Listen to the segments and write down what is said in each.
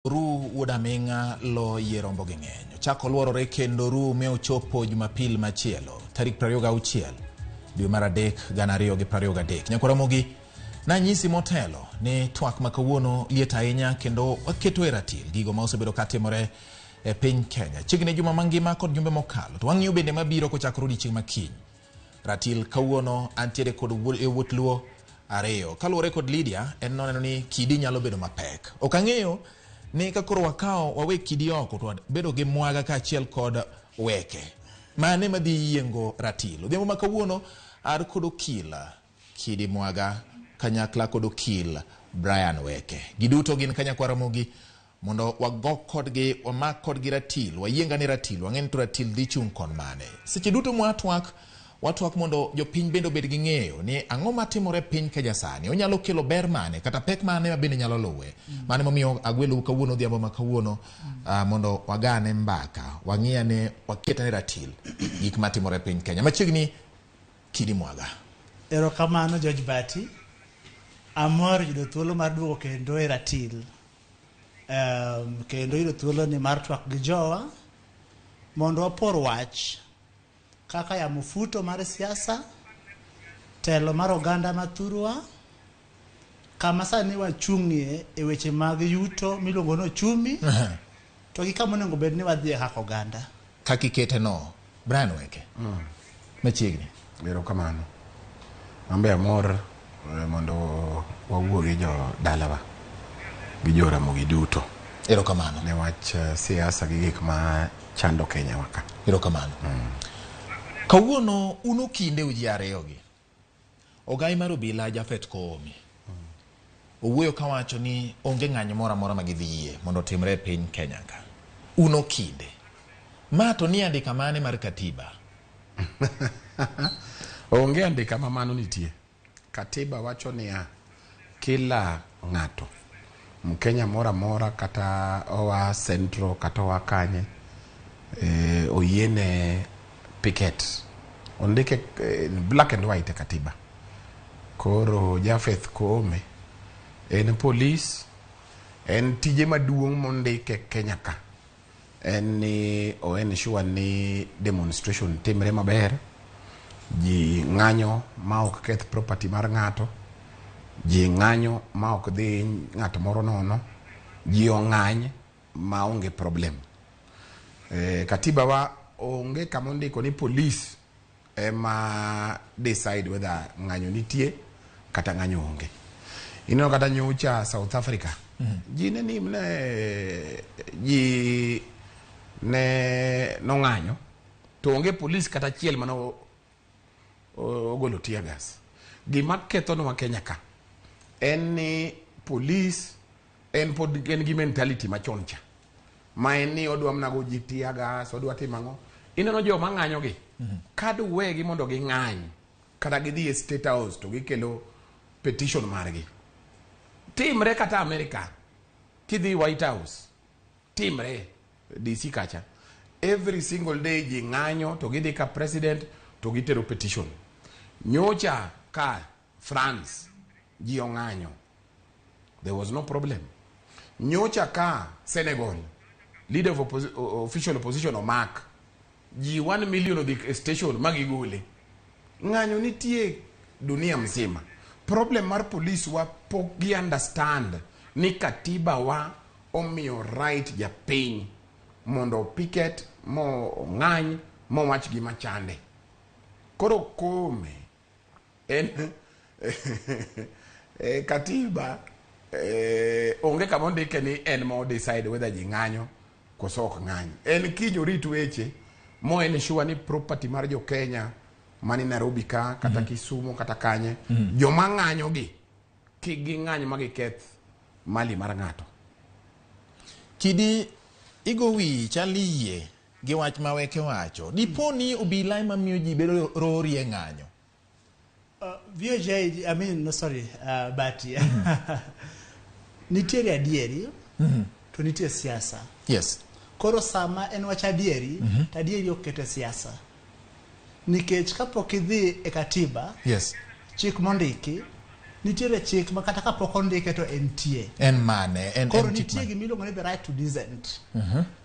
Ru wuod aming'a lo yie rombo gi ng'eny. Ochako luorore kendo ru mi ochopo Jumapil machielo tarik 26 dwe mar 3 2023. Nyakwar Ramogi, nanyisi motelo ni twak ma kawuono liet ahinya kendo waketo e ratil gigo ma osebedo katimore e piny Kenya. Chiegni juma mangima kod jumbe mokalo. To wang'iyo bende mabiro kochakore odiechieng' ma kiny. Ratil kawuono antiere kod yawuot Luo ariyo. Kaluwore kod Lydia, en noneno ni kidi nyalo bedo mapek. Ok ang'eyo ni ka koro wakawo wawe kidi oko to wabedo gi mwaga kaachiel kod weke. Mane madhi yiengo ratil. Odhiambo ma kawuono ar kod okil Kidi Mwaga kanyakla kod okil Brian Weke. Giduto gin kanyakwa Ramogi mondo wago kodgi, wamak kodgi ratil, wayiengane ratil, wang'e ni to ratil dhi chung' kon mane. Seche duto mwatwak, watwak mondo jopiny bende obed gi ng'eyo ni ang'o matimore e piny Kenya sani, onyalo kelo ber mane kata pek mane ma bende nyalo luwe. Mano emomiyo agwelou kawuono odhiambo ma kawuono mondo wagane mbaka, wang'i ane, waket ane ratil gik matimore e piny Kenya. Machiegni Kidi Mwaga. Erokamano George Bati. Amor yudo thuolo mar duogo kendo e ratil. Kendo yudo thuolo ni mar twak gi jowa mondo wapor wach kaka yamo futo mar siasa, telo mar oganda mathurwa, kama sani wachung'ie e weche mag yuto miluongo ni ochumi, to gi kama onego bed ni wadhiye kaka oganda. Kaka ikete no, Brian Weke. Machiegni. Erokamano. An be amor mondo wawuo gi jo dalawa gi jo Ramogi duto. Erokamano. Newach siasa gi gik ma chando Kenya wa ka. Erokamano. Kawuono un okinde uji ariyo gi. Ogai mar obila Japhet Koome owuoyo kawacho ni onge ng'anyo moro amora ma gidhi yie mondo otimre e piny Kenya ka. Un okinde. Ma to ni andika mane mar katiba? Onge andika ma mano nitie. Katiba wacho niya, kila ng'ato, Mkenya moro amora kata oa Central kata oa kanye, oyiene picket. Ondike black and white e katiba. Koro Japheth Koome en polis, en tije maduong' mondike Kenya ka en ni o ensure ni demonstration timre maber, ji ng'anyo ma ok keth property mar ng'ato, ji ng'anyo ma ok dhi ng'at moro nono, ji ong'any ma onge problem. Katiba wa onge kama ondiko ni police ema decide whether ng'anyo nitie kata ng'anyo onge. Ineno kata nyocha South Africa, ji ne ni ne ji ne nong'anyo to onge police kata achiel mane ogolo tear gas. Gima kethonwa Kenya ka en ni police en pod en gi mentality machon cha ma en ni odwa mana go ji tear gas, odwa timo ang'o. Ineno joma ng'anyo gi, ka duwegi mondo ging'any kata gidhi e State House to gikelo petition margi. Timre kata America, kidhi White House, timre DC kacha. Every single day ji ng'anyo to gidhi ka president to gitero petition. Nyocha ka France ji ong'anyo, there was no problem. Nyocha ka Senegal, leader of official opposition omak, ji 1 million odhi e station ma gigole. Ng'anyo nitie dunia mzima. Problem mar police wa pok gi understand ni katiba wa omiyo right japiny mondo picket mo ng'any mowach gima chande. Koro Koome en katiba onge kama ondike ni en ma decide whether ji ng'anyo koso ok ng'any. En kiny orit weche mo ensure ni property mar jo Kenya mani Nairobi ka kata Kisumu kata kanye, joma ng'anyo gi kik ging'any ma giketh mali mar ng'ato. Kidi igo wiyi chal ni yie gi wach ma Weke wacho. Dipo ni obila ema miyo ji bedo rori e ng'anyo. VOJ, I mean, no, sorry, Bati. Nitiere adieri, to nitie siasa. Koro sama en wach adieri, to adieri ok ket e siasa. Nikech kapok idhi e katiba, chik mondiki, Nitiere chik ma kata kapok ondike to entie. En mane? En, Koro en chik nitie mane? gima iluongo ni the right to dissent.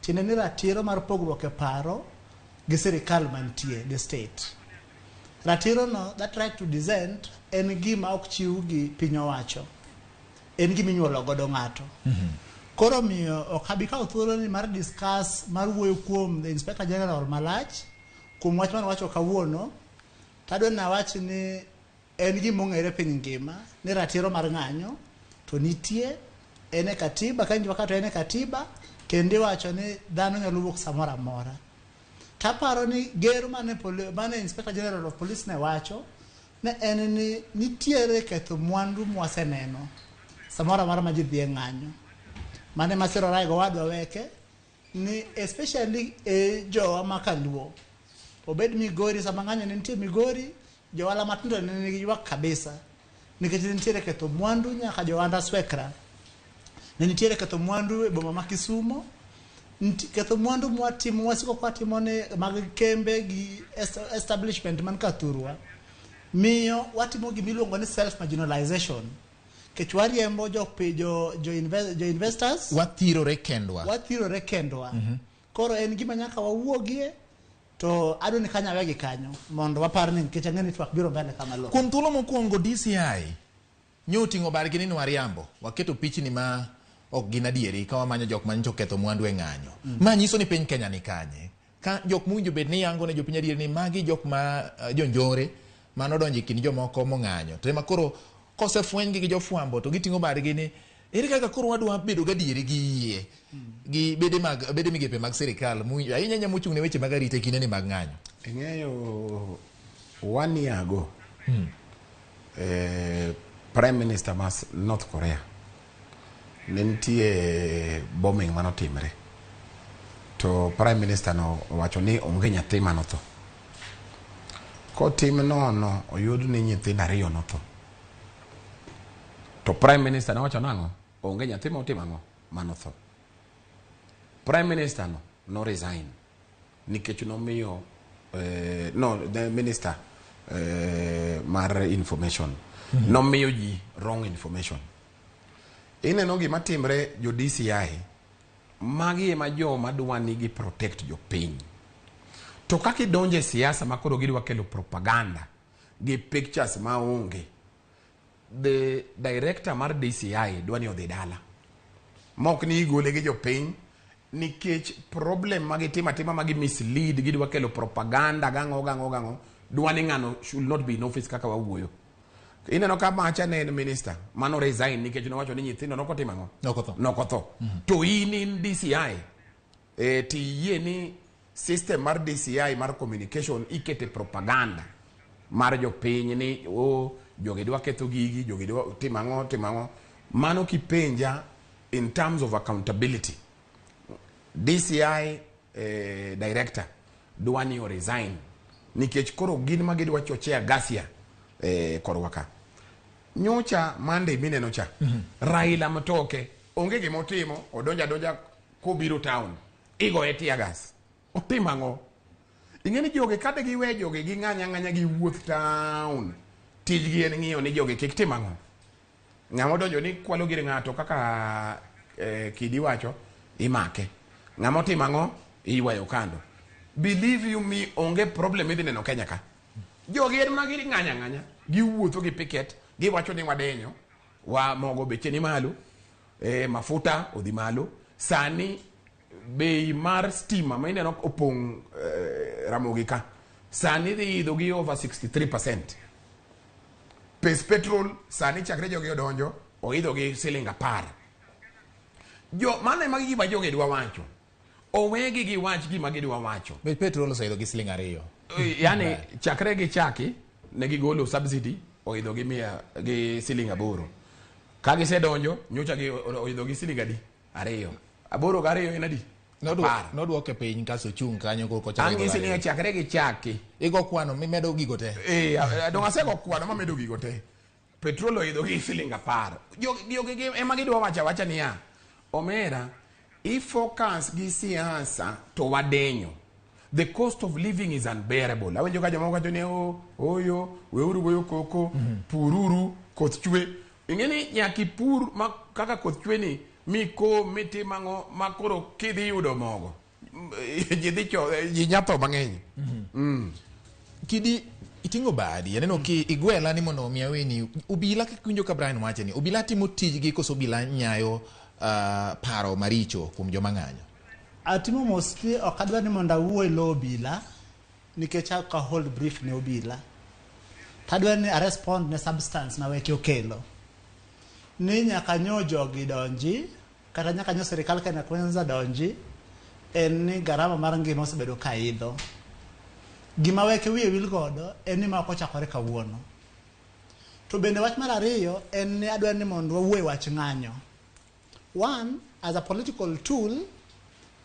Tiende ni ratiro mar pogruok e paro gi sirikal mantie, the state. Ratiro no, that right to dissent, en gima ok chiw gi piny owacho. En gima inyuolo godo ng'ato. Koro omiyo ok abi kawo thuolo ni mar discuss mar wuoyo kuom the Inspector General malach kuom wach mane owacho kawuono. Tadwa ni awach ni en gima ong'ere piny ngima ni ratiro mar ng'anyo to nitie en e katiba ka injo ka to en e katiba kendo iwacho ni dhano nyalo wuok samoro amora. Taparo ni gero mane, mane Inspector General of Police ne wacho ne en ni nitiere ketho mwandu mwaseneno samoro amora ma ji dhi e ng'anyo. Mane masiro Raigo wadwa weke ni especially e jowa ma kaluo obed Migori sama ng'anyo ne nitie Migori johala matindo ne nigi ywak kabisa nikech ne nitiere ketho mwandu nyaka johanda swekra ne nitiere ketho mwandu e boma ma Kisumo. Ketho mwandu mwatimo wasiko kwatimo ni mag kembe gi establishment man kathurwa miyo watimo gima iluongo ni self marginalization nikech wariembo jo, jo, jo, jo investors. Wathirore kendwa. Wathirore kendwa. Koro en gima nyaka wawuogie to adwa ni kanyo awegi kanyo mondo wapar ni nikech ang'e ni twak biro mbele kama lo. Kuom thuolo mokwongo DCI nyo oting'o bargi ni nwariambo waketo pichni ma ok gin adieri ka wamanyo jok ma nyocha oketho mwandu e ng'anyo. Ma nyiso ni piny Kenya ni kanye? Ka jok mowinjo bed ni yango ne jopiny adieri ni magi jok ma jonjore manodonjo e kind jomoko mong'anyo. To ema koro kosefwenygi gi jofwambo to giting'o badgi ni ere kaka koro wadwa bedo gadieri gi yie gi bede mag bede migepe mag sirikal mowinjo ahinya ahinya mochung' ne weche mag arita e kinde ni mag ng'anyo. Ing'eyo one year ago Prime Minister ma North Korea ne nitie bombing manotimre to Prime Minister no owacho ni onge nyathi manotho. Kotim nono oyud ni nyithindo ariyo notho. To Prime Minister nowacho nang'o? Onge nyathi motimo ang'o? Manotho. Prime Minister no no resign nikech nomiyo no the minister mar information nomiyo ji wrong information. Ineno gima timre jo DCI magi ema joma dwa ni gi protect jopiny. To kaka idonjo e siasa ma koro gidwa kelo propaganda gi pictures maonge, the director mar DCI dwa ni odhi dala. Mok ni igole gi jopiny nikech problem ma gitimo atima ma gi mislead gidwa kelo propaganda gang'o gang'o gang'o dwa ni ng'ano should not be in office kaka wawuoyo. Ineno ka macha ne en minister mano resign nikech nowacho ni nyithindo nokotimo ang'o? Nokotho. Nokotho. To in in DCI tiyie ni system mar DCI mar communication ikete propaganda mar jopiny ni o jogi dwa ketho gigi, jogi dwa timo ang'o timo ang'o. Mano kipenja in terms of accountability DCI director dwa ni o resign nikech koro gin ma gidwa chochea ghasia korwa ka. Nyocha Monday mineno cha Raila mtoke onge gima otimo odonjo adonja kobiro town igoye tear gas otimo ang'o? Ing'e ni jogi kade giwe jogi ging'any ang'anya giwuoth town tijgi en ng'iyo ni jogi kik tim ang'o. Ng'ama odonjo ni kwalo gir ng'ato kaka Kidi wacho imake. Ng'ama otimo ang'o iywayo kando. Believe you me onge problem idhi neno Kenya ka. Jogi en mana ging'any ang'anya giwuotho gi picket giwacho ni wadenyo wa mogo beche ni malo mafuta odhi malo sani bei mar stima ma ineno opong' Ramogi ka sani dhi idho gi over 63%. Pes petrol sani chakre jogi odonjo oidho gi siling 10. Jo mano ema gima jogi dwa wacho. Owegi giwach gima gidwa wacho. Bech petrol oseidho gi siling 2. Yani chakre gichaki ne gigolo subsidy oidho gi mia gi siling 8. Ka gisedonjo nyocha gi oidho gi siling adi? 2. 8 gi 2 en adi? Nodwoke piny kasto ochung' kanyo koro kochako idho Ang'isi ni chakre gichaki. Igo kwano mimedo gigo te. Dong asego kwano mamedo gigo te. Petrol oidho gi siling 10. Jogi ema gidwa wacho awacha niya, omera, i focus gi siasa to wadenyo. The cost of living is unbearable. Awinjo ka jomoko wacho ni oyo, weuru goyo koko, pururu. Koth chwe. Ing'e ni nyaka ipur ma kaka koth chwe ni mikom mitim ang'o ma koro kidhi yudo mogo. Ji dhi cho ji nyatho mang'eny. Kidi iting'o badi aneno ki igwela ni mondo omi aweni obila kaka iwinjo ka Brian wacho ni obila timo tijgi koso obila nyayo paro maricho kuom joma ng'anyo. Atimo mos ni ok adwa ni mondo awuo e lo obila nikech ok a hold brief ne obila. Tadwa ni a respond ne substance ma weche okelo. Ni nyaka nyo jogi donji kata nyaka nyo sirikal Kenya Kwanza donji en ni garama mar ngima osebedo ka idho. Gima weke wiye wil godo en ni ma ok ochakore kawuono. To bende wach mar ariyo en ni adwa ni mondo wawuo e wach ng'anyo. One, as a political tool,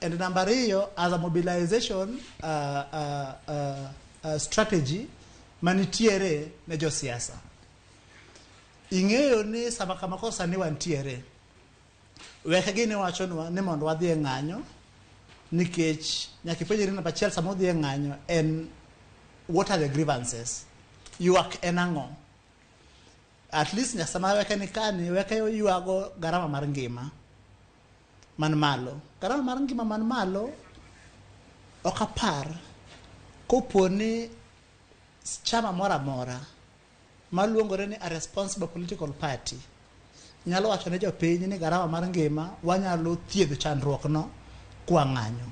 and number ariyo, as a mobilization strategy manitiere ne josiasa. Ing'eyo ni sama kama koro sani wantiere, weke gini wachonwa ni mondo wadhi e ng'anyo, nikech nyaka ipenjri namba achiel sama udhi e ng'anyo en what are the grievances? Ywak en ang'o? At least nyaka sama weke ni kani, weke ywago garama mar ngima man malo. Garama mar ngima man malo ok apar kopo ni chama moro amora maluongore ni a responsible political party nyalo wacho ne jopiny ni garama mar ngima wanyalo thiedho chandruok no kwa ng'anyo.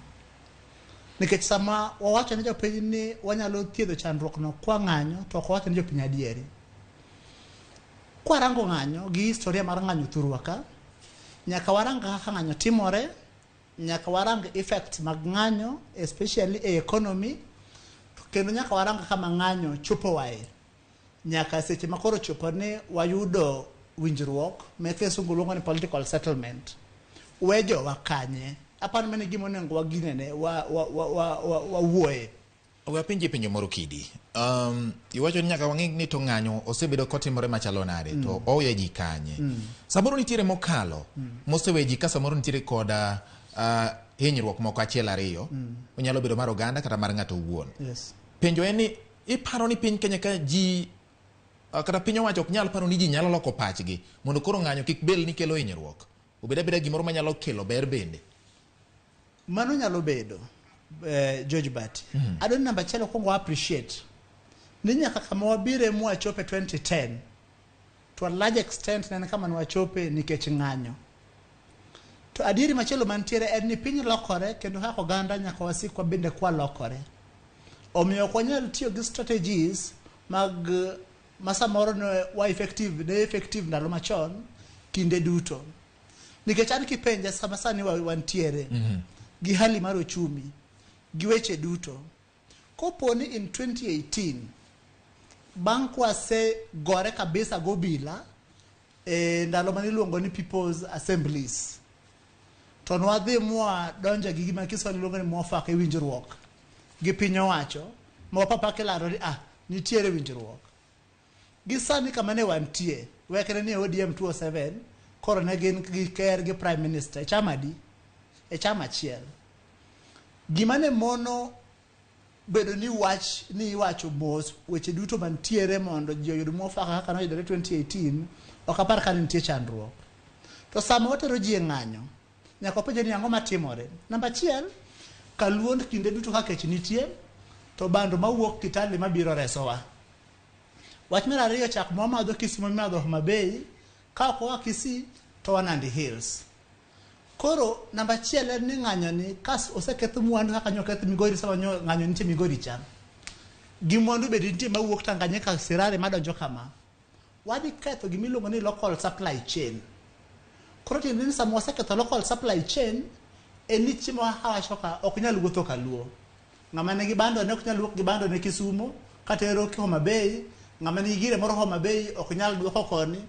Nikech sama wawacho ne jopiny ni wanyalo thiedho chandruok no kwa ng'anyo, to ok wawacho ne jopiny adieri. Kwarango ng'anyo gi historia mar ng'anyo thurwa ka, nyaka warang kaka ng'anyo timore, nyaka warang effects mag ng'anyo especially e economy, kendo nyaka warang kama ng'anyo chopowae. Nyaka seche ma koro chopo ni wayudo winjruok ma kisungu luongo ni political settlement. We jowa kanye? Aparo mano e gima onego waginene, wawuoye. We apenji penjo moro Kidi. Iwacho ni nyaka wang'e ni to ng'anyo osebedo kotimore machalo nade to owe ji kanye. Samoro nitiere mokalo mosewe ji ka samoro nitiere koda hinyruok moko achiel ariyo. Onyalo bedo mar oganda kata mar ng'ato owuon. Yes. Penjo en ni iparo ni piny Kenya ka ji kata piny owacho ok nyal paro ni ji nyalo loko pachgi mondo koro ng'anyo kik bed ni kelo hinyruok. Obed abeda gimoro manyalo kelo ber bende. Mano nyalo bedo George Bati. Adwa ni namba achiel okwongo appreciate ni nyaka kama wabire mwachope 2010 to a large extent ne en kama nwachope nikech ng'anyo. To adieri machielo mantiere en ni piny lokore kendo kaka oganda nyaka wasik wabende kwalokore. Omiyo ok wanyal tiyo gi strategies mag ma samoro ne wa effective, ne effective ndalo machon kinde duto. Nikech an kipenja sama sani wantiere gi hali mar ochumi gi weche duto, kopo ni in 2018 bang' kwase gore kabisa go obila e ndalo mane iluongo ni People's Assemblies, to nwadhi mwa donjo gi gima Kiswahili luongo ni mwafaka e winjruok gi piny owacho, ma wapapake lando ni nitiere winjruok. Gi sani kama ne wantie, wekre ni ODM 207, koro ne gin gi ker gi prime minister e chama adi? E chama achiel. Gima ne mono bedo ni wach ni iwacho mos weche duto mantiere mondo ji oyud mwafaka kaka noyudore 2018, ok apar ka nitie chandruok. To sama watero ji e ng'anyo, nyaka wapenje ni ang'o matimore. Namba achiel, kaluond kinde duto ka kech nitie, to bando mawuok Kitale mabiro resowa. Wach mar ariyo, chak mwamadho Kisumu mimadho Homa Bay, ka ok oa Kisii to wa Nandi Hills. Koro namba achiel en ni ng'anyo ni ka oseketh mwandu kaka nyo oketh Migori sama nyo ng'anyo nitie Migori cha. Gi mwandu bende nitie mawuok Tanganyika Sirare madonjo kama. Wadhi ketho gima iluongo ni local supply chain. Koro tiende ni sama waseketho local supply chain, en ni chiemo kaka wacho ka ok nyal wuotho kaluo. Ng'ama nigi bando ne ok nyal wuok gi bando ne Kisumu katero Homa Bay, ng'ama nigi gire moro Homa Bay ok nyal duoko koni.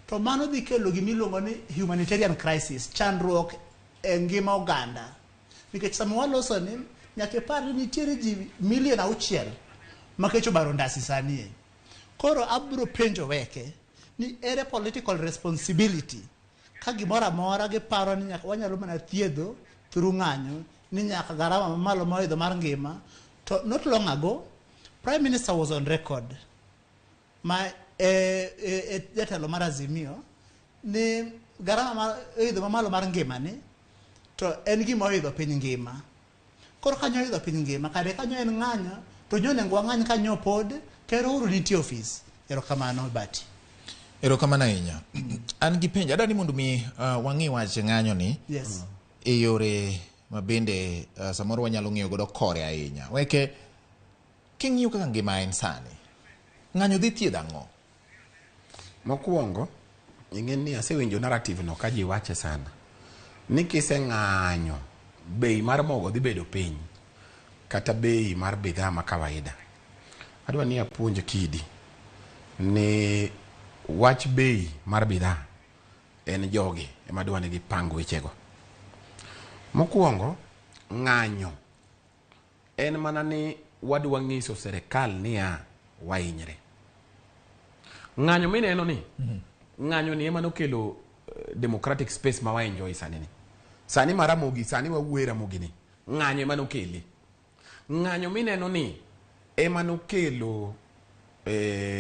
To mano dhi kelo gima iluongo ni humanitarian crisis, chandruok e ngima oganda. Nikech sama waloso ni, nyaka ipar ni nitiere ji milion 6 ma kech obaro ndasi sani e. Koro abiro penjo weke ni ere political responsibility ka gimoro amora giparo ni nyaka wanyalo mana thiedho through ng'anyo ni nyaka garama mamalo moidho mar ngima. To not long ago, Prime Minister was on record ma e jatelo mar Azimio ni garama mar idho mamalo mar ngimani to en gima oidho piny ngima. Koro kanyo oidho piny ngima, kare kanyo en ng'anyo, to nyo onego wang'any kanyo pod Ker Uhuru nitie ofis. Erokamano Bati. Erokamano ahinya. An gi penjo, adwa ni mondo mi wang'i wach ng'anyo ni Yes. e yore ma bende samoro wanyalo ng'iyo godo kore ahinya. Weke king'iyo kaka ngima en sani, ng'anyo dhi thiedho ang'o? Mokwongo, ing'e ni asewinjo narrative no ka ji wache sana. Ni kiseng'anyo, bei mar mogo dhi bedo piny. Kata bei mar bidhaa ma kawaida. Adwa ni apuonj Kidi ni wach bei mar bidhaa en jogi ema dwa ni gipang wechego. Mokwongo, ng'anyo en mana ni wadwa ng'iso serikal niya wahinyre. Ng'anyo mineno ni, ng'anyo ni ema nokelo democratic space ma wa enjoy sani ni. Sani ma Ramogi, sani wawuoye Ramogi ni, ng'anyo ema nokele. Ng'anyo mineno ni ema nokelo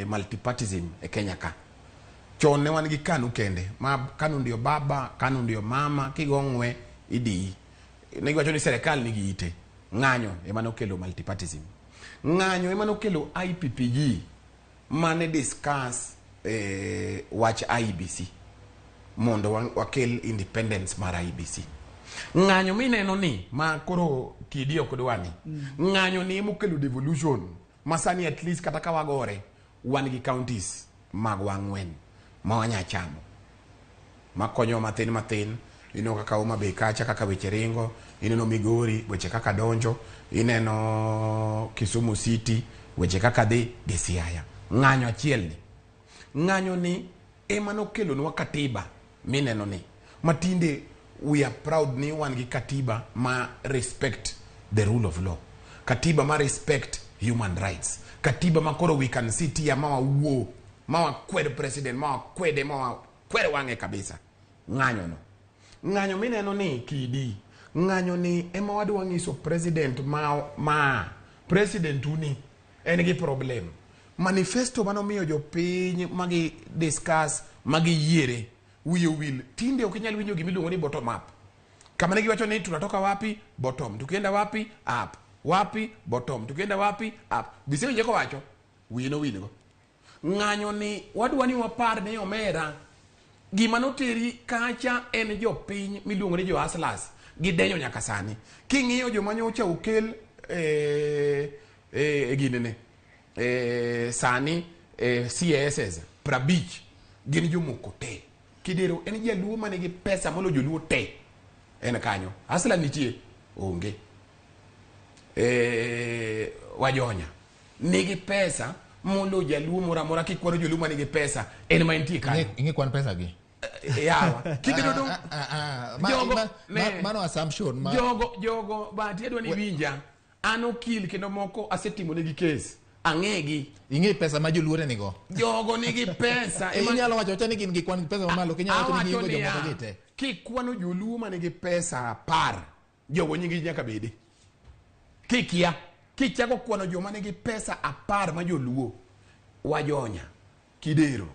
multipartism e Kenya ka. Chon ne wan gi KANU kende, ma KANU ndio baba, KANU ndio mama, kigo ng'we idiyi. Ne giwacho ni serikal nigi ite. Ng'anyo ema nokelo multipartism. Ng'anyo ema nokelo IPPG mane discuss wach IEBC mondo wakel independence mar IEBC. Ng'anyo mineno ni ma koro Kidi ok dwa ni. Ng'anyo ni emokelo devolution ma sani at least kata ka wagore wan gi counties magwa ang'wen ma wanya chamo makonyowa mathin mathin. Ineno kaka Homa Bay kacha kaka weche ringo, ineno Migori weche kaka donjo, ineno Kisumu City weche kaka dhi gi Siaya. Ng'anyo achiel ni. Ng'anyo ni ema nokelonwa katiba mineno ni. Matinde we are proud ni wan gi katiba ma respect the rule of law. Katiba ma respect human rights. Katiba ma koro we can sit here ma wawuo, ma wakwed president, ma wakwede, ma wakwed wang'e kabisa. Ng'anyo no. Ng'anyo mineno ni Kidi. Ng'anyo ni ema wadwa nyiso president ma president uni en gi problem. Manifesto manomiyo jopiny magi discuss magi yiere wiye owil tinde ok inyal winjo gimiluongo ni bottom up. Kama ne giwacho ni tunatoka wapi bottom, tukienda wapi up, wapi bottom, tukienda wapi up. Bisewinje kowacho wiye nowilgo. Ng'anyo ni wadwa ni wapar ni omera gima noteri kacha en jopiny miluongo ni jo hustlers gidenyo nyaka sani. King'iyo joma nyocha okel ginene sani CSS 50 gin jomoko te. Kidero en jaluo manigi pesa molo joluo te en kanyo. Hustler nitie onge. Wajonya nigi pesa molo jaluo moro amora kikwano joluo manigi pesa en ma entie kanyo. Ing'e kwan pesa gi? Yawa Kidero dong Jogo, Mano assumption ma jogo but adwa ni winja an okil kendo moko asetimo negi case ang'egi. Ing'e pesa ma joluo nigo. Jogo nigi pesa. Inyalo wacho wacha ni gin gi kwan pesa mamalo, ok inyalo wacho ni Awacho giingo niya, jomoko gi te. Kikwano joluo manigi pesa 10, jogo nyingi nyaka bedi. Kikia, kichako kwano joma nigi pesa 10 ma joluo, Wajonya, Kidero,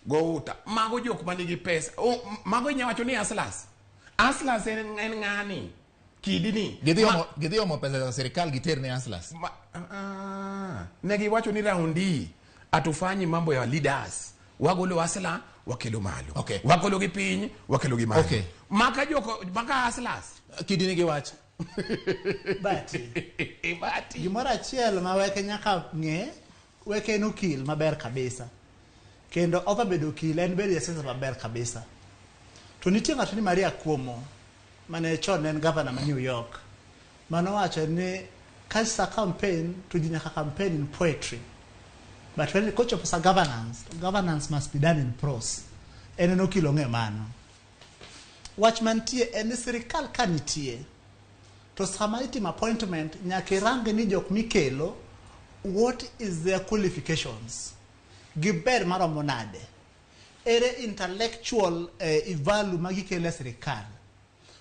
Gouta, mago jok manigi pesa. Oh, mago inya wacho ni hustlers. Hustlers en ng'ani? Kidi ni. Gidhi omo pesa za sirikal giter ne hustlers. Ne giwacho ni raundi atufanyi mambo ya leaders. Wagolo hustler, wakelo malo. Okay. Wagolo gi piny, wakelo gi malo. Okay. Maka joko, maka hustlers. Kidi ni giwach. Bati. Bati. Gimoro achiel ma weke nyaka ng'e, weke en okil maber kabisa. Kendo over bedo okil en bedo jasiasa maber kabisa. To nitie ng'ato ni Maria Cuomo, mane chon ne en governor ma New York, manowacho ni ka sa campaign to ji nyaka campaign in poetry. But when kochopo sa governance, governance must be done in prose. En en okil ong'e mano. Wach mantie en ni sirikal ka nitie, to sama itimo appointment nyaka irang ni jok mikelo, what is their qualifications? Giber maromo nade? Ere intellectual value ma gikelo e sirikal?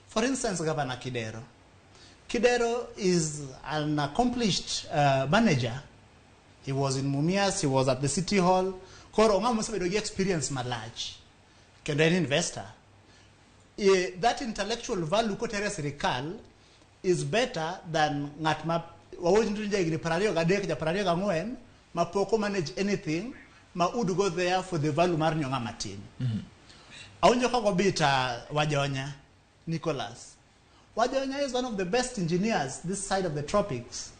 For instance, Governor Kidero. Kidero is an accomplished manager. He was in Mumias, he was at the City Hall. Koro ng'ama osebedo gi experience malach kendo en investor. That intellectual value kotere e sirikal is better than ng'at ma wawach ni jahigni 23, ja 24 ma pok o manage anything ma would go there for the value mar ni ng'ama tin. Awinjo ka gobita Wajonya Nicholas. Wajonya is one of the best engineers this side of the tropics.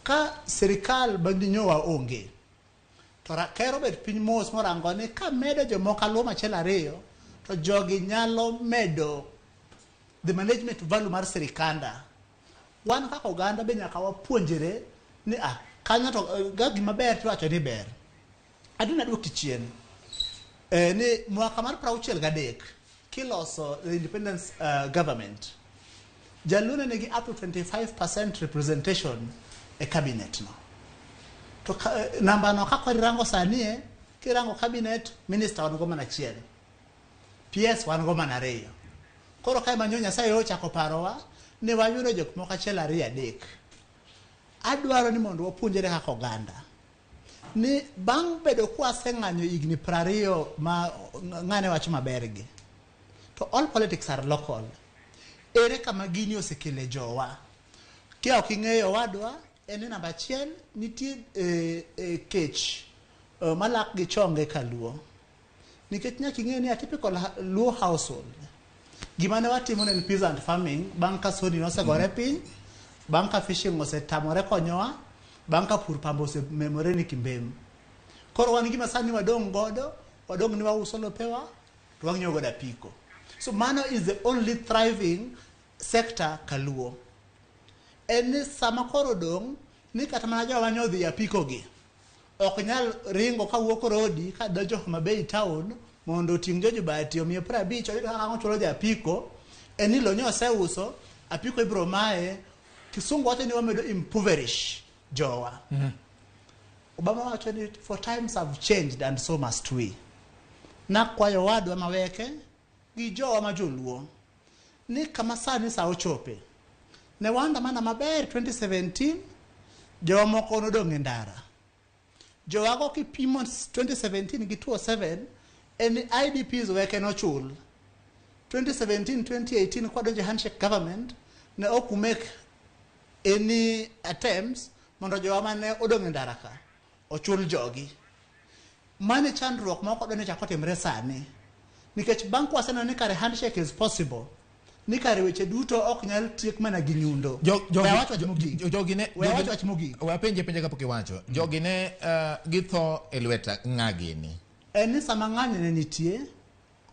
Ka sirikal bandinyowa onge, to ker obet piny mos morango ni ka medo jomoko aluo machielo ariyo, to jogi nyalo medo the management value mar sirikanda. Wan kaka oganda be nyaka wapuonjre ni kanyo to ga gima ber tiwacho ni ber. Adwa naduoki chien. Ni mwaka mar 63 kiloso the independence government, Jaluo ne nigi up to 25% representation e cabinet no. To namba no kaka irango sani kirango cabinet minister wan go mana achiel. PS wan go mana ariyo. Koro kae manyo Nyasaye ochako parowa ni wayudo jok moko achiel ariyo adek. Adwaro ni mondo wapuonjre kaka oganda. Ni bang' bedo kwaseng'anyo higni 20 ma ng'ane wacho maber gi. To all politics are local. Ere kama gini osekele jowa? Kia ok ing'eyo wadwa, en ni namba achiel nitie kech malak gi chonge kaluo. Nikech nyaka ing'e ni a typical Luo household, gima ne watimo ne en peasant farming bang' ka soni nosegore piny, bang' ka fishing osetamore konyowa, bang' ka pur pamba osememore ni kimbem. Koro wan gima sani wadong' godo, wadong' ni wauso lopewa, to wang'iewo godo apiko. So mano is the only thriving sector kaluo. En ni sama koro dong' ni kata mana jowa nyodhi apiko gi, ok nyal ringo kawuok rodi kadonjo Homa Bay town mondo oting' jojubati omiye 50 oyud kaka ang' ochulo ja apiko. En ni lo oseuso, apiko ibiro maye. Kisungu wacho ni wamedo impoverish jowa. Obama wacho ni for times have changed and so must we. Nakwayo wadwa maweke gi jowa ma joluo ni kama sani sa ochope. Ne waandamana maber 2017, jowa moko nodong' e ndara. Jowago kipimo 2017 gi 2007 en ni IDPs weke nochul. 2017 2018 kwadonjo e handshake government ne ok umake any attempts mondo jowa mane odong' e ndara ka ochul jogi. Mano e chandruok ma ok wadwa ni ochak otimre sani. Nikech bang' kwaseneno ni kare handshake is possible, ni kare weche duto ok nyal tiek mana gi nyundo. We awach wach mogik. Jogi ne We awach wach mogik. We apenje penja kapok iwacho. Jogi ne githo e lwet ng'a gini? En ni sama ng'anyo ne nitie,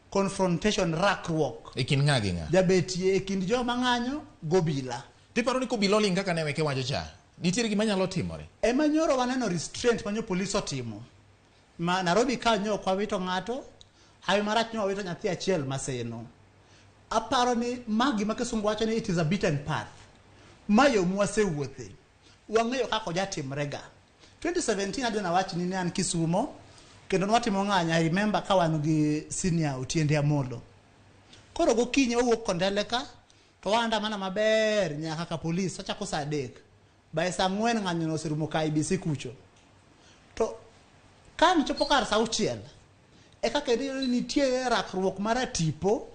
confrontation, rakruok. E kind ng'a gi ng'a? Jabetie e kind joma ng'anyo gobila. Tiparo ni kobila oling' kaka ne weke wacho cha, nitiere gima nyalo timore? Ema nyoro waneno restraint manyo polis otimo. Ma Nairobi ka nyo ok wawito ng'ato, hawi marach nyo wawito nyathi achiel Maseno. Aparo ni ma gima kisungu wacho ni it is a beaten path. Ma yo mwasewuothe. Wang'eyo kaka ojatimre ga. 2017 adwa nawach ni ne an Kisumo, kendo nwatimo ng'anyo, I remember ka wan gi senior Otiende Amolo. Koro gokinyi wawuok Kondele ka, to waandamana maber nyaka ka polis, wachako saa 3. By saa 4 ng'anyo no oserumo ka IBC kucho. To ka chopo kar saa 6, eka kendo iyudo ni nitie rakruok mar atipo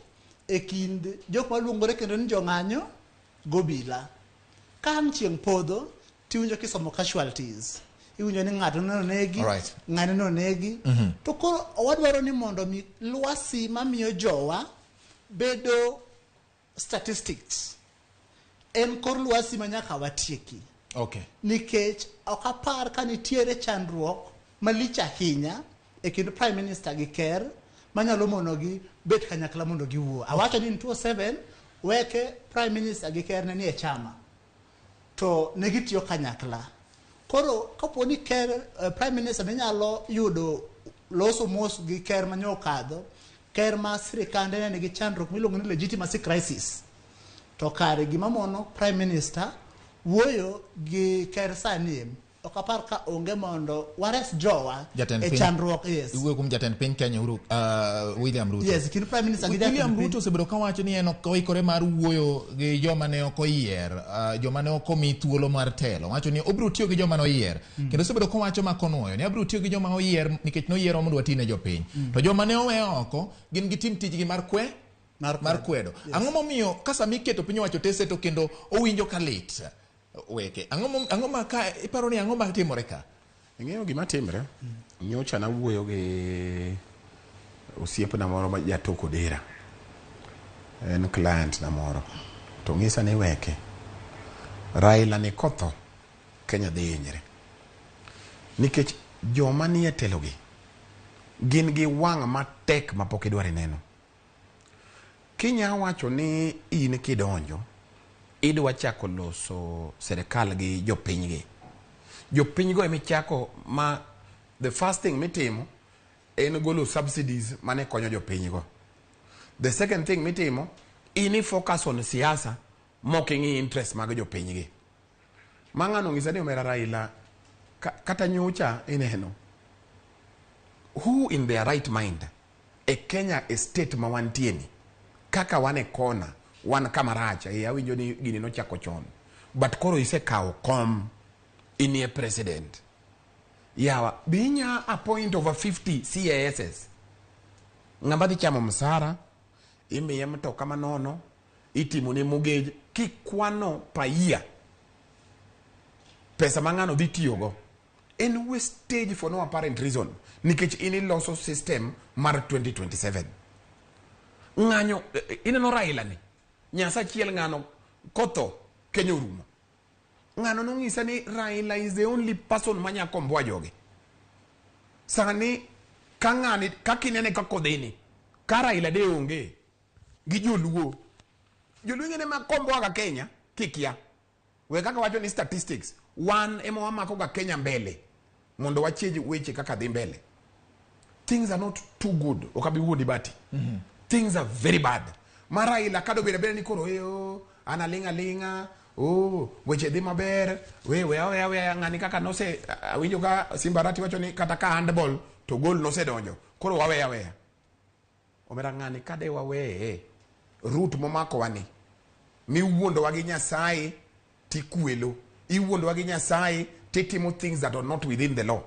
e kind jok maluongore kendo ni jong'anyo gobila. Ka ang' chieng' podho, tiwinjo kisomo casualties. Iwinjo ni ng'ato ne onegi, ng'ane ne onegi. To koro wadwaro ni mondo mi lwasi mamiyo jowa bedo statistics en kor lwasi ma nyaka watieki. Nikech ok apar ka nitiere chandruok malich ahinya e kind Prime Minister gi Ker manyalo monogi bet kanyakla mondo giwuo. Awacho ni in 2007 weke Prime Minister gi Ker ne nie chama to ne gitiyo kanyakla. Koro kapo ni Ker Prime Minister ne nyalo yudo loso mos gi Ker manyo okadho, Ker ma sirikande ne nigi chandruok miluongo ni legitimacy crisis. To kare gima mono Prime Minister wuoyo gi Ker sani Ok apar ka onge mondo wares jowa Jatend e piny- chandruok. Yes. Iwuoyo kuom jatend piny Kenya Uhuru, William Ruto. Yes, kind Prime Minister gi William jatend piny. Ruto osebedo kawacho ni en ok oikore mar wuoyo gi joma ne ok oyier, joma ne ok omi thuolo mar telo. Owacho ni obiro tiyo gi joma ne oyier. Kendo osebedo kowacho ma konuoyo ni abiro tiyo gi joma oyier nikech noyierwa mondo wati ne jopiny. To joma ne owe oko gin gitim tijgi mar kwe Mar kwedo. Ang'o momiyo ka sama iketo piny owacho tese to kendo owinjo ka lit? Weke. Ang'o ma ka iparo ni ang'o ma timore ka? Ing'eyo gima timre? Nyocha nawuoyo gi osiepna moro ma jatok Odera. En client na moro. To ng'isa ni weke. Raila ni kotho, Kenya dhi hinyre. Nikech joma nie telogi gin gi wang' matek ma pok idwar ineno. Kinya wacho ni in kidonjo, idwa chako loso serikal gi jopinygi. Jopinygo emichako ma the first thing mitimo en golo subsidies mane konyo jopinygo. The second thing mitimo, in i focus on siasa mok ing'i interest mag jopinygi. Ma ng'ano ong'isa ni omera Raila kata nyocha ineno who in their right mind e Kenya e state ma wantie ni kaka wan e kona wan kama rach e awinjo ni gini nochako chon but koro isekawo kom inie president yawa be inya appoint over 50 CASs ng'ama dhi chamo msara imiye mtoka manono itimone mortgage kikwano paia pesa ma ng'ano dhi tiyogo en wastage for no apparent reason nikech in iloso system mar 2027 ng'anyo ineno Raila ni nyasa achiel ng'ano kotho Kenya orumo ng'ano nong'isa ni Raila is the only person manya komboa jogi sani ka ng'ani kaka inene kaka odhini ka Raila de onge gi joluo joluo ing'e ni ma komboa ga Kenya kikia we kaka wacho ni statistics wan ema wamako ga Kenya mbele mondo wachej weche kaka dhi mbele things are not too good ok abi wuondi bati things are very bad ma Raila kado bedo abeda ni koro eyo an aling' aling'a oh weche dhi maber we we we we ng'ani kaka nose awinjo ka Simba Arati wacho ni kata ka handball to goal nosedonjo koro waweya weya omera ng'ani kade waweye route momakowa ni miwuondowa gi Nyasaye tikwelo iwuondowa gi Nyasaye titimo things that are not within the law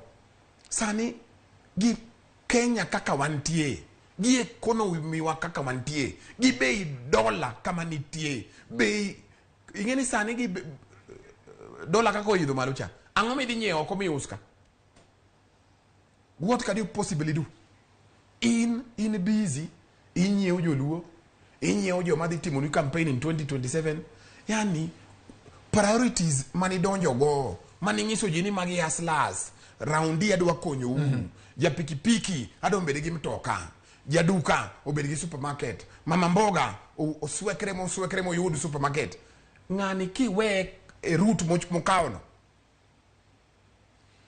sani gi Kenya kaka wantie gi economy wa kaka wantie gi bei dola kama nitie bei ing'e ni sani gi dola kaka oidho malo cha ang'o midhi nyiewo oko mius ka what can you possibly do in busy inyiewo joluo inyiewo joma dhi timoni campaign in 2027 yani priorities manidonjo go maning'iso ji ni magi hustlers raundi adwa konyou ja pikipiki adwa obed gi mtoka jaduka obed gi supermarket mama mboga oswekre moswekre moyud supermarket ng'ani kiwe e route mokawono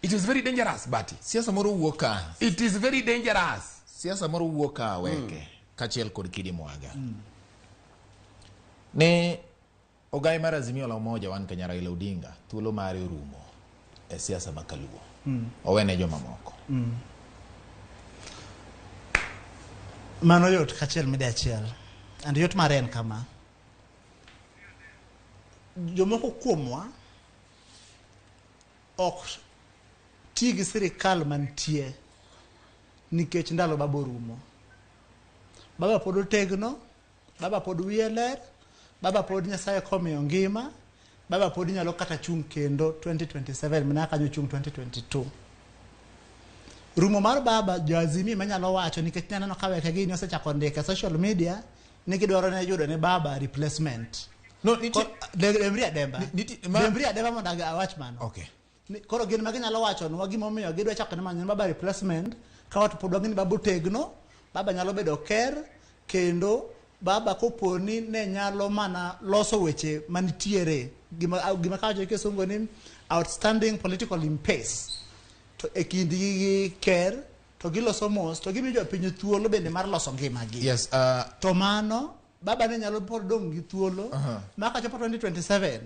it is very dangerous bati Siasa moro wuok ka. it is very dangerous Siasa moro wuok ka weke kaachiel kod Kidi Mwaga. Ne ogai mar Azimio la Umoja wan Kenya Raila Odinga thuolo mare orumo e siasa ma kaluo. Owene jomamoko. Mano yot kachiel mide achiel. And yot mare en kama. Jomoko kuomwa ok ti gi sirikal mantie nikech ndalo baba orumo. Baba pod otegno, baba pod wiye ler, baba pod Nyasaye komiyo ngima, baba pod nyalo kata chung' kendo 2027 mana kaka nyochung' 2022. Rumo mar baba jo Azimio manyalo wacho nikech naneno ka weke gini osechako ndiko e social media ni gidwaro ne yudo ne baba replacement. No, nitie Dembri ademba. Nitie Dembri ademba mondo awach mano. Okay. Koro gin ma ginyalo wacho nwa gimomiyo gidwa chako ne manyo baba replacement ka watu pod wang'e ni baba otegno, baba nyalo bedo ker kendo baba kopo ni ne nyalo mana loso weche manitiere gima kawacho gi kisungu ni outstanding political impasse to e kindgi gi ker to giloso mos to gimiyo jopiny thuolo bende mar loso ngimagi. Yes, To mano baba ne nyalo pod dong' gi thuolo ma kachopo 2027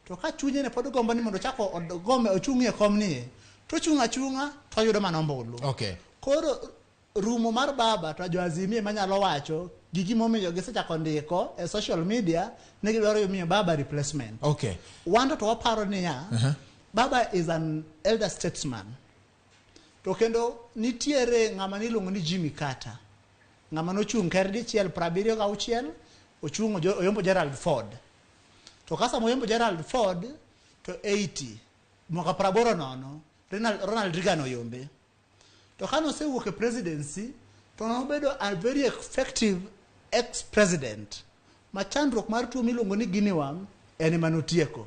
To ka chunye ne pod gombo ni mondo ochak ogome ochung'ie komnie, to ochung' achung'a to oyudo mana ombulu. Okay. Koro rumo mar baba to jo Azimio ema nyalo wacho gi gimomiyo gisechako ndiko e social media ni gidwaro miyo baba replacement. Okay. Wan to waparo niya, baba is an elder statesman. To kendo nitiere ng'ama niluongo ni Jimmy Carter. Ng'ama nochung' ker dichiel 76 ochung' oyombo Gerald Ford. To ka sama oyombo Gerald Ford to 80 mwaka 80 Ronald Reagan oyombe. To ka nosewuok e presidency to nobedo a very effective ex-president. Ma chandruok mar tuo miluongo ni guinea worm en ema notieko.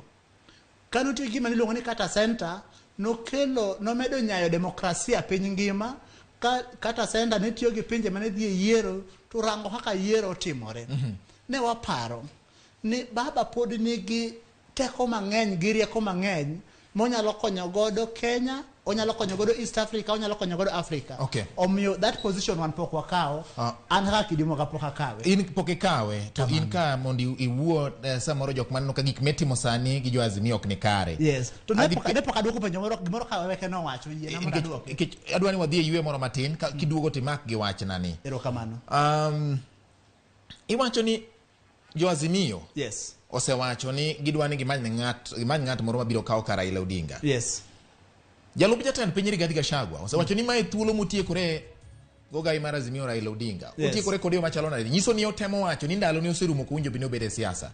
Ka notiyo gi gima niluongo ni Carter Center, nokelo nomedo nyayo demokrasia piny ngima. Ka Carter Center ne tiyo gi pinje mane dhi e yiero to rango kaka yiero timore. Ne waparo ni baba pod nigi teko mang'eny gi rieko mang'eny monyalo konyo godo Kenya, onyalo konyo godo East Africa, onyalo konyo godo Africa. Okay. Omiyo that position wan pok wakawo. An kaka Kidimo pok akawe. In pok ikawe to in ka mondo iwuo samoro jok maneno ka gik mitimo sani gi jo Azimio ok ni kare. Yes. To ne pok aduoko penjo moro, gimoro ka weke nowacho, yiena mondo aduoke. Nikech adwa ni wadhi e yweyo moro matin ka kiduogo to imak gi wachna ni. Erokamano. Iwacho ni jo Azimio Yes. osewacho ni gidwa ni gimany ng'at moro mabiro kawo kar Raila Odinga. Yes. Jalup jatend piny Rigathi Gachagua osewacho ni mae thuolo motiekore gogai mar Azimio Raila Odinga. Yes. Otiekore kode yo machalo nade? Nyiso ni otemo wacho ni ndalo ne oserumo ok owinjo bed ni obed e siasa.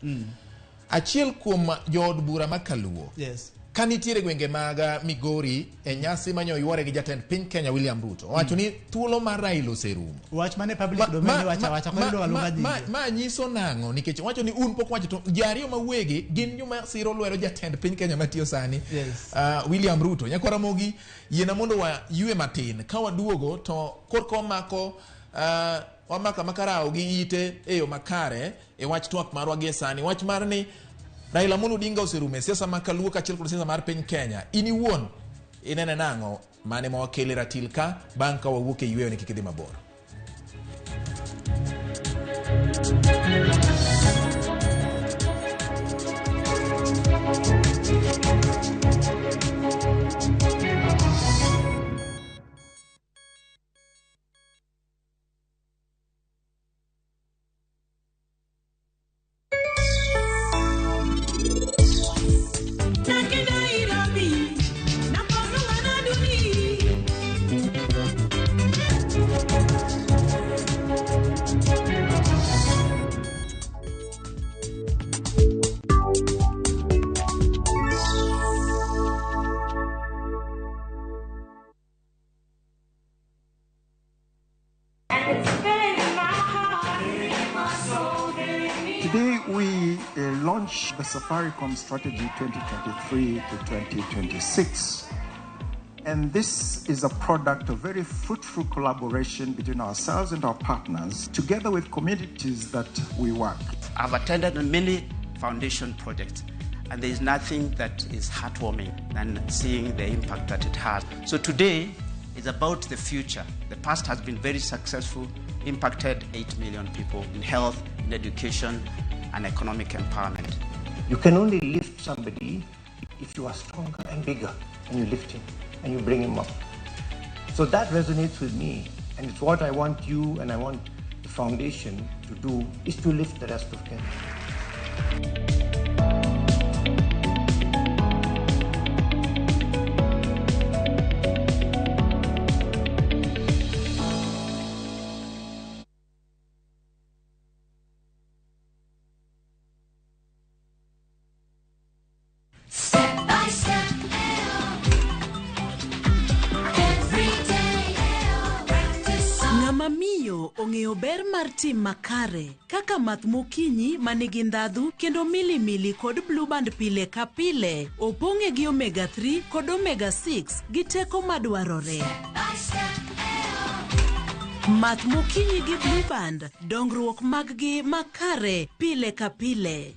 Achiel kuom jood bura ma Kaluo. Yes. Ka nitiere gwenge mag Migori e nyasi manyo yuore gi jatend piny Kenya William Ruto. Owacho ni thuolo mar Raila oserumo. Wach mane public domain wacha wacha koro idwa luonga nyinge. Ma nyiso nang'o? Nikech owacho ni un pok wacho to ji ariyo ma wegi gin joma siro lwedo jatend piny Kenya matiyo sani. Yes. William Ruto. Nyakwar Ramogi, yiena mondo waywe matin. Ka waduogo to korka wamako wamako amaka gi ite e yo makare e wach twak marwa gie sani. Wach mar ni Raila Amolo Odinga oserumo e siasa ma Kaluo kaachiel kod siasa mar piny Kenya. In iwuon inene nang'o mane ma wakele ratil ka bang' ka wawuok e yweyo ni kik idhi mabor. Today we launch the Safaricom Strategy 2023 to 2026. And this is a product of very fruitful collaboration between ourselves and our partners, together with communities that we work. I've attended many foundation projects, and there is nothing that is heartwarming than seeing the impact that it has. So today is about the future. The past has been very successful, impacted 8 million people in health, in education, and economic empowerment. You can only lift somebody if you are stronger and bigger, and you lift him and you bring him up. So that resonates with me, and it's what I want you and I want the foundation to do, is to lift the rest of Kenya. Step by step, every day, practice. Ng'ama miyo ong'eyo ber mar tim makare kaka math mokinyi manigi ndhadhu kendo milimili kod blue band pile ka pile opong'e gi omega 3 kod omega 6 gi teko madwarore. By step, Math mokinyi gi blue band dongruok mag gi makare pile ka pile.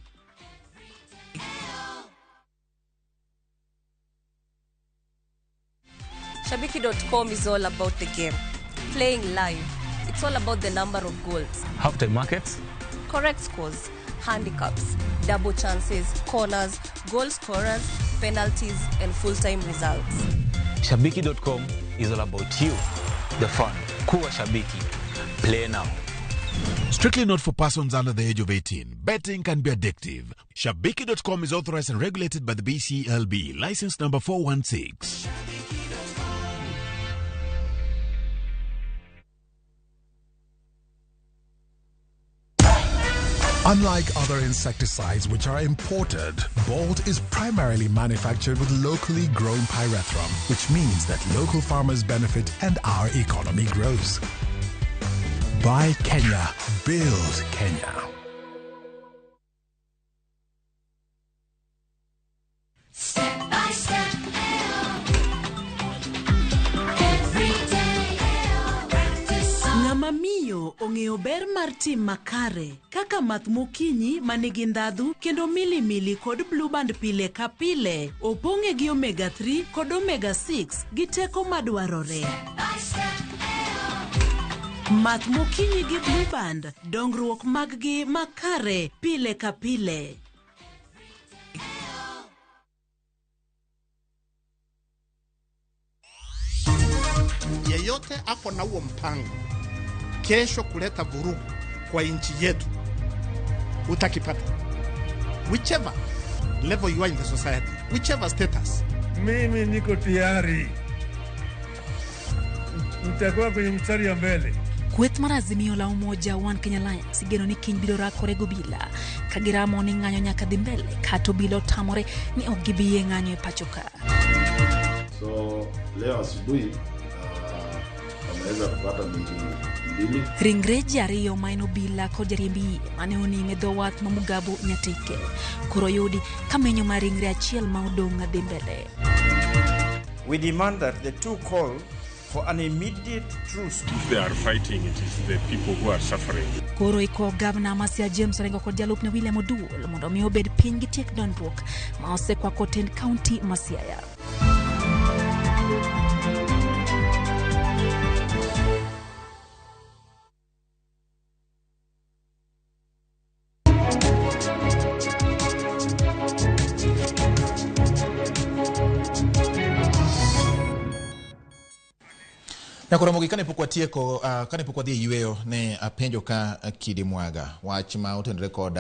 Shabiki.com is all about the game. Playing live. It's all about the number of goals, Half-time markets, correct scores, handicaps, double chances, corners, goal scorers, penalties, and full time results. Shabiki.com is all about you, the fun. Kuwa Shabiki. Play now. Strictly not for persons under the age of 18. Betting can be addictive. Shabiki.com is authorized and regulated by the BCLB. License number 416. Unlike other insecticides which are imported, Bolt is primarily manufactured with locally grown pyrethrum, which means that local farmers benefit and our economy grows. Buy Kenya, build Kenya. Step by step, every day, practice on. Ng'ama miyo ong'eyo ber mar tim makare kaka math mokinyi ma nigi ndhadhu kendo milimili kod blueband pile ka pile opong'e gi omega 3 kod omega 6 gi teko madwarore. By step, Math mokinyi gi blueband dongruok mag-gi makare pile ka pile. Yeyote ako na huo mpango kesho kuleta vurugu kwa nchi yetu, utakipata whichever level you are in the society, whichever status. Mimi niko tayari, nitakuwa kwenye mstari ya mbele. Kweth mar Azimio la Umoja One Kenya Alliance igeno ni kiny biro rakore gi obila ka giramo ni ng'anyo nyaka dhi mbele kata obila otamore ni ok gibi yie ng'anyo e pacho ka. So leo asubuhi wameweza kupata miili mbili. Ringre ji ariyo ma en obila kod jariemb yie mane onim e dho wath ma Mugabo Nyatike koro oyudi ka menyo mar ringre achiel ma odong' dhi mbele. We demand that the two call for an immediate truce. If they are fighting, it is the people who are suffering. Koro iko gavana ma Siaya James Orengo kod jalupne William Oduol mondo mi obed piny gitiek dondruok ma osekwako tend kaunti ma Siaya. Nyakoromogi kane pok watieko kane pok wadhi e yweyo ne apenjo ka Kidi Mwaga wach ma otenore kod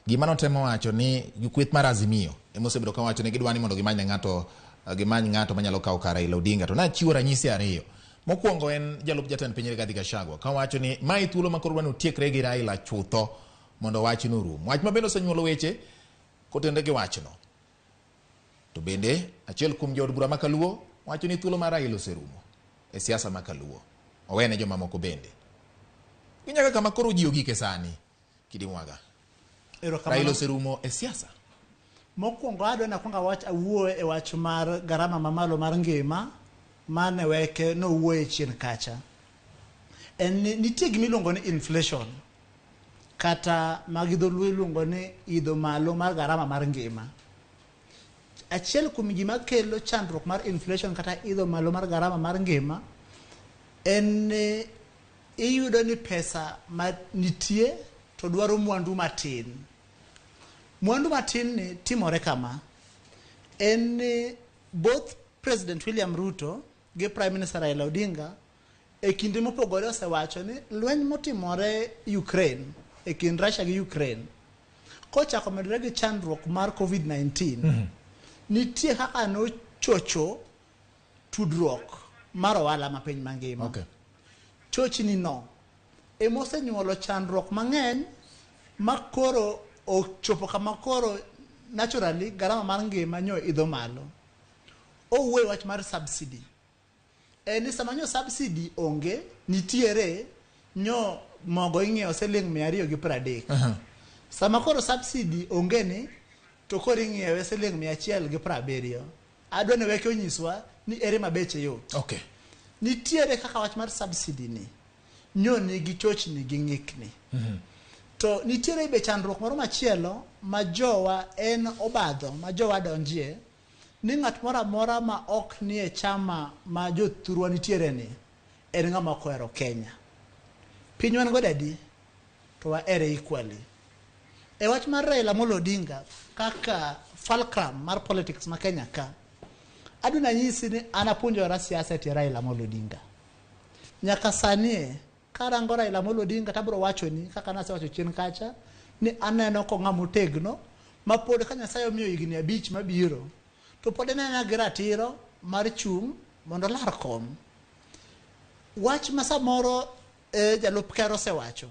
gima notemo wacho ni kweth mar Azimio ema osebedo ka wacho ni gidwa ni mondo gimany ne ng'ato gimany ng'ato manyalo kawo kar Raila Odinga to nachiwo ranyisi ariyo. Mokwongo en jalup jatend piny Rigathi Gachagua kawacho ni mae thuolo ma koro dwa ni otiekre gi Raila chutho mondo wachno orum. Wach ma bende osenyuolo weche kotenore gi wachno. To bende achiel kuom jood bura ma Kaluo wacho ni thuolo mar Raila oserumo e siasa ma Kaluo. Owene jomamoko bende. Ginyaka kama koro ji ogike sani. Kidi Mwaga. Erokamano. Raila oserumo e siasa. Mokwongo adwa ni akwong awach awuo e wach mar garama mamalo mar ngima mane weke nowuoye chien kacha. En ni nitie gima iluongo ni inflation kata ma gi dholuo iluongo ni idho malo mar garama mar ngima. Achiel kuom gima kelo chandruok mar inflation kata idho malo mar garama mar ngima en ni iyudo ni pesa ma nitie to dwaro mwandu matin. Mwandu matin ni timore kama en ni both President William Ruto gi Prime Minister Raila Odinga e kinde mopogore osewacho ni lweny motimore Ukraine e kind Russia gi Ukraine kochako medore gi chandruok mar COVID-19 nitie kaka nochocho tudruok mar ohala ma piny mangima. Okay. Chochni no emosenyuolo chandruok mang'eny ma koro ochopo kama koro naturally garama mar ngima nyo idho malo. Owuoyo wach mar subsidy. En ni sama nyo subsidy onge nitiere nyo mogo ing'iewo siling 230. Sama koro subsidy onge ni to koro ing'iewe siling 170. Adwa ni weke onyiswa ni ere ma beche yot. Okay. Nitiere kaka wach mar subsidy ni nyo nigi chochni gi ng'ikni. To nitiere be chandruok moro machielo ma jowa en obadho ma jowa donjie ni ng'at moro amora ma ok nie chama ma jothurwa nitiere ni en ng'ama ok ohero Kenya. Piny wan godo adi to wahere equally. E wach mar Raila Amolo Odinga kaka fulcrum mar politics ma Kenya ka. Adwa nyisi ni an apuonjora siasa e tie Raila Amolo Odinga. Nyaka sani e, karango Raila Amolo Odinga tabiro wacho ni kaka nasewacho chien kacha ni aneno ko ng'ama otegno ma pod ka Nyasaye omiyo higni 5 mabiro to pod en gi ratiro mar chung' mondo olar kom. Wach ma samoro jalup ker osewacho.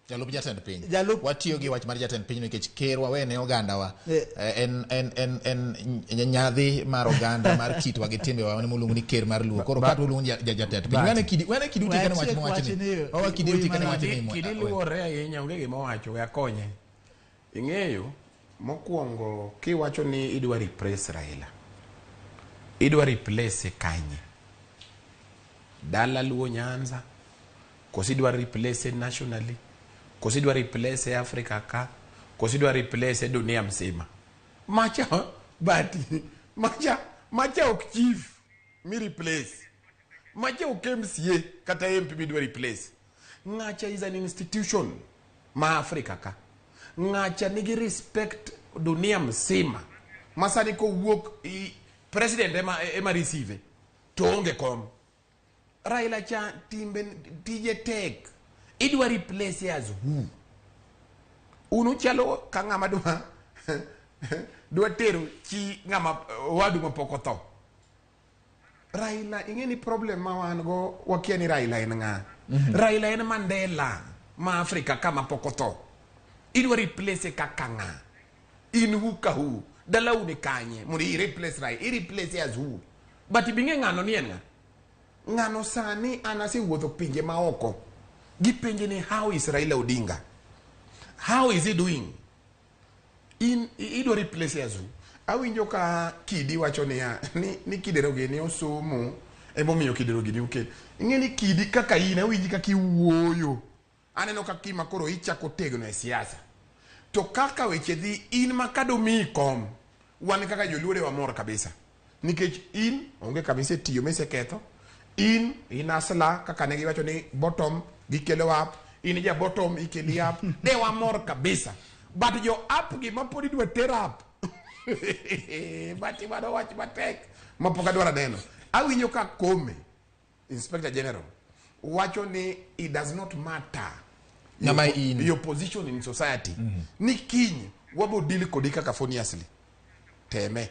Jalup jatend piny. Watiyo gi wach mar jatend piny nikech ker wawene ogandawa. En nyadhi mar oganda mar kitwa gi timbewa mane moluongo ni ker mar Luo. Koro kata oluongo jatend piny. Wene kidi utikane wach mowachni. Wawa kidi utikane wach ni. Kidi luwore ahinya, onge gima owacho, we akonye. Ing'eyo, mokwongo kiwacho ni idwa replace Raila. Idwa replace kanye? Dala Luo Nyanza, koso idwa replace nationally, koso idwa replace Africa ka, koso idwa replace dunia mzima. Macha, but macha ok chief mi replace. Macha ok MCA kata MP midwa replace. Ng'acha is an institution ma Africa ka. Ng'acha nigi respect dunia mzima. Masani kowuok president ema receive to onge kom. Raila cha timbe tije tek. Idwa replace as who? Unu chalo ka ng'ama dwa tero chi ng'ama wadu mapok otho. Raila ing'e ni problem ma wan go wakia ni Raila en ng'a. Raila en Mandela ma Afrika kama pok otho. Idwa replace kaka ng'a? In who ka who? Dalau ni kanye? Mondo i replace Raila. I replace as who? But bing'e ng'ano ni en ng'a? Ng'ano sani an asewuotho pinje maoko. Gipenje ni how is Raila Odinga? How is he doing? In idwa replace as who? Awinjo ka Kidi wacho niya ni Kidero gini osomo emomiyo Kidero gini okel. Ing'e ni Kidi kaka in awinji kaka iwuoyo. Aneno ka kima koro ichako tegno e siasa. To kaka weche dhi in ma kadomiyi kom wan kaka joluo wamor kabisa. Nikech in onge kama isetiyo miseketho. In asla kaka ne giwacho ni bottom gikelo up, in ja bottom ikeli up, de wamor kabisa. But jo up gi mapod idwa ter up. But mano wach matek mapok adwaro neno. Awinjo ka Kome, Inspector General, wacho ni it does not matter your position in society. Ni kiny wabo deal kodi kaka Foniasli. Teme.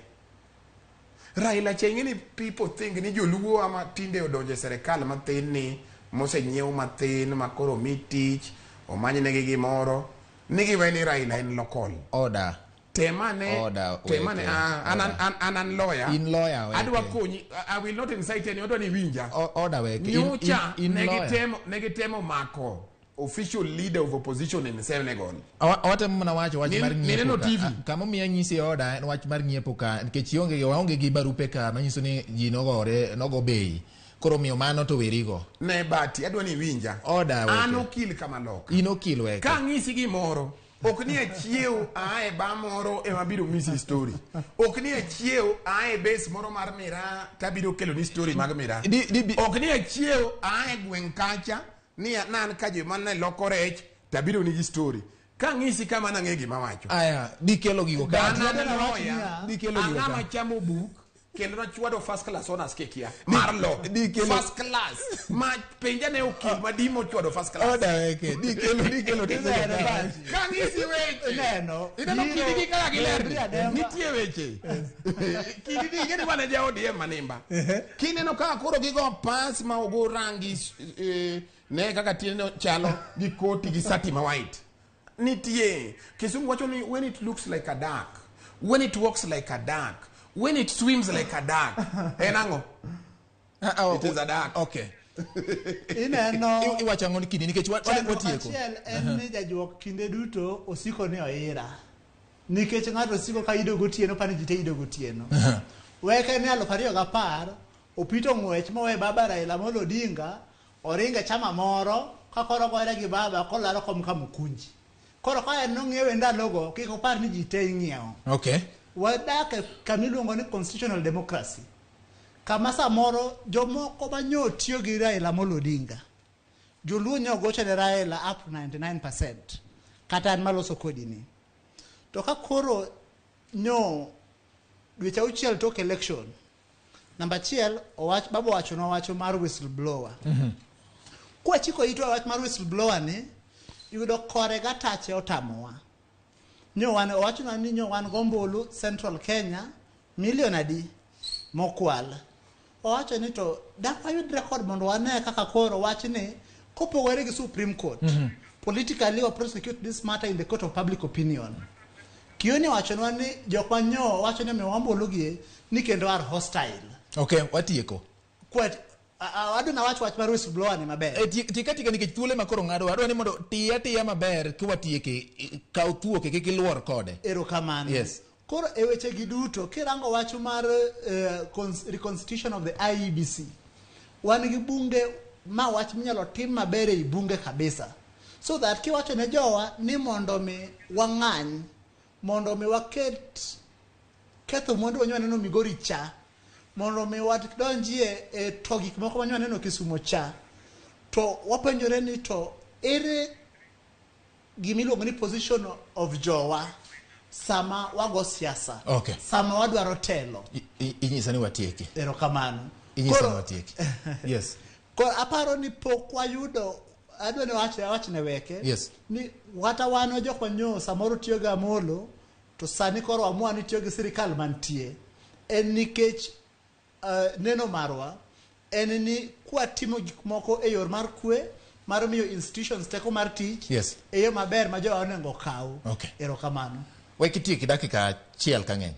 Raila cha ing'e ni people think ni joluo ama tinde odonjo e serikal mathin ni mosenyiew mathin ma koro mi tich omanynegi gimoro ni giwe ni Raila en local. Order. Temane, Order, temane, weke. an an lawyer. In lawyer, weke. Adwa konyi, I will not incite any, adwa ni winja. Order weke. Nyocha In lawyer. negitemo mako official leader of opposition in Senegal. Awatemo mana wacho wach mar ng'iepo Nineno ka. TV. Kama omiyo anyisi order en wach mar ng'iepo ka nikech waonge gi barupe ka manyiso ni ji nogore nogo bei. Koro omiyo mano to werigo. Ne bati adwa ni winja. Order weke. An okil kama loka. In okil weke. Ka ang'isi gimoro, ok ni achiew aa e ba moro ema biro misi story. Ok ni achiew aa e base moro mar miraa tabiro kelo ni story mag miraa. Ok ni achiew aa e gweng' kacha ni nan ka joma ne loko rech tabiro nigi story. Ka ang'isi kama nang'e gima wacho. Aya, dikelo gigo ka. Dhano lawyer, Dikelo gigo ka. ang'ama chamo buk kendo nachwado first class honors kekia mar law. Dikelo First class. Ma penja ne okil madimo chwado first class. Order weke. Dikelo otese ka. Ka ang'isi weche. Neno. Ineno kidi gi kaka giler. Biro ademba. Nitie weche. Kidi ni ing'e ni wan e ja ODM manimba. Kineno kaka koro gigo pas ma ogo rangi ne kaka tiende chalo gi koti gi sati ma white. Nitie. Kisungu wacho ni when it looks like a duck, when it walks like a duck, when it swims like a duck. En ang'o? It is a duck. Okay. Ineno. Iwacho ang'o ni Kidi nikech Chandruok watieko. achiel en ni jajuok kinde duto osiko ni oira. Nikech ng'ato osiko ka ido gotieno pani ji te ido gotieno. Weke ni 2010 opito ng'wech mowe baba Raila Amolo Odinga oringe chama moro ka koro gore gi baba kolaro kom Kamukunji. Koro ka en nong'iewe ndalogo kik opar ni ji te ing'iewo. Okay. Wadak e kama iluongo ni constitutional democracy. Kama samoro jomoko manyo tiyo gi Raila Amolo Odinga. Joluo nyo gocho ne Raila up 99%. Kata an maloso kodi ni. To ka koro nyo Dweche 6 tok election. Namba 1, owach baba owacho nowacho mar whistleblower. Kwachiko itwa wach mar whistleblower ni, yudo kore gatache otamowa. Nyo wan owachonwa ni nyo wan gombulu Central Kenya milion adi mokwal. Owacho ni to dak wayud record mondo wane kaka koro wachni kopogore gi Supreme Court. Politically we prosecute this matter in the court of public opinion. Kioni owachonwa ni jok manyo wacho ni omiyowa ombulu gi ni kendo are hostile. Okay, watieko. Kwet adwa nawach wach mar whistleblower ni maber. E, tieka tika nikech thuolo ema koro ng'ado. Adwa ni mondo tiya tiya maber kiwatieke, kaw thuoke kik iluor kode. Erokamano. Yes. Koro e weche gi duto kirango wach mar reconstitution of the IEBC, wan gi bunge ma wach minyalo tim maber ei bunge kabisa. So that kiwacho ne jowa ni mondo mi wang'any, mondo mi waket ketho mwandu wanyo waneno Migori cha, mondo mi wadonjie e to gik moko manyo waneno Kisumo cha, to wapenjore ni to ere gimiluongo ni position of jowa sama wago siasa, Okay. sama wadwaro telo. Inyisa ni watieki. Erokamano. Inyisa ni watieki. Yes. Koro aparo ni pok wayudo, adwa ni awach ne weke. Yes. Ni kata wan jok manyo samoro tiyo gi Amolo, to sani koro amua ni tiyo gi sirikal mantie. En nikech neno marwa en ni kwatimo gik moko e yor mar kwe, mar miyo institutions teko mar tich, Yes. e yo maber ma jowa onego okaw. Okay. Erokamano. Wek itieki dakika achiel kang'eny.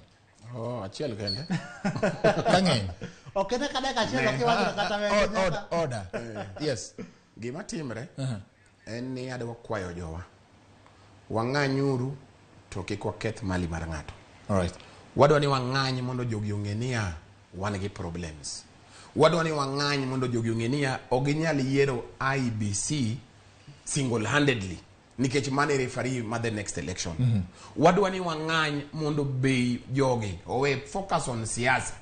Oh, achiel kende. Kang'eny. Ok en ka dakika achiel ok iwacho kata weke nyaka. Order. Yes. Gima timre en ni adwa kwayo jowa. Wang'anyuru to kik waketh mali mar ng'ato. All right. Wadwa ni wang'any mondo jogi ong'e niya wan gi problems. Wadwa ni wang'any mondo jogi ong'e niya ok ginyal yiero IEBC single-handedly nikech mano e referee ma the next election. Wadwa ni wang'any mondo bei jogi owe focus on siasa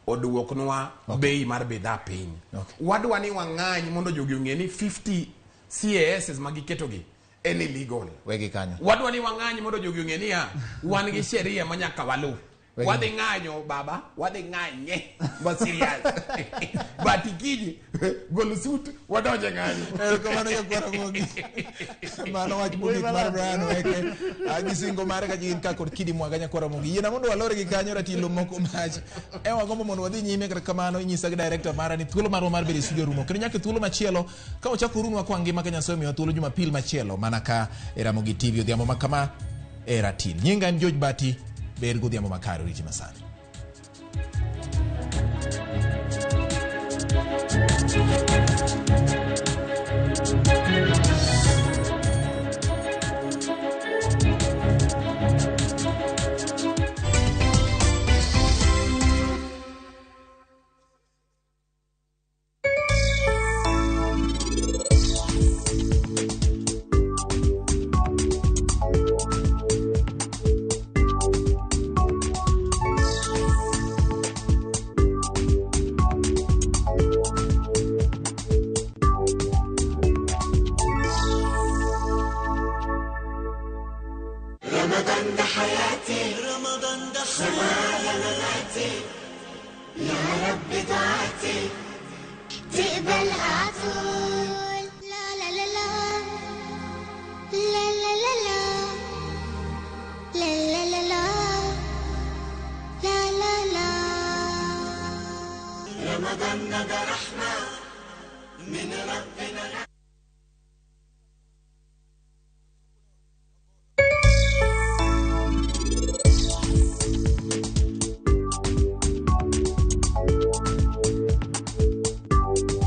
oduoknwa bei mar bidhaa piny. Wadwa ni wang'any mondo jogi ong'e ni 50 CASs ma giketogi en illegal. Wegi kanyo. Wadwa ni wang'any mondo jogi ong'e niya wan gi sheria ma nyaka waluw. Wegi. Wadhi ng'anyo baba, wadhi ng'anye ba serious. But kiji gol suit wadonje ng'anyo. Erokamano nyakwara Ramogi. Mano wach mogik mar Brian Weke. Gi singo mare ka gin ka kod Kidi Mwaga nyakwara Ramogi. Yiena mondo walore gi kanyo ratilo moko mach. E wagombo mondo wadhi nyime kata kamano inyisa gi director mara ni thuolo marwa mar bedo e studio rumo. Kendo nyaka e thuolo machielo ka wachako urunwa kwa ngima ka Nyasaye omiyowa thuolo Jumapil machielo mana ka e Ramogi TV odhiambo ma kama e ratil. Nyinga en George Bati. Ber godhiambo makare oriti masani. رمضان ده حياتي، رمضان ده حياتي، مماتي، يا رب دعاتي تقبلها عطول. لا لا لا لا لا لا لا لا لا لا لا لا لا لا. رمضان ده رحمة.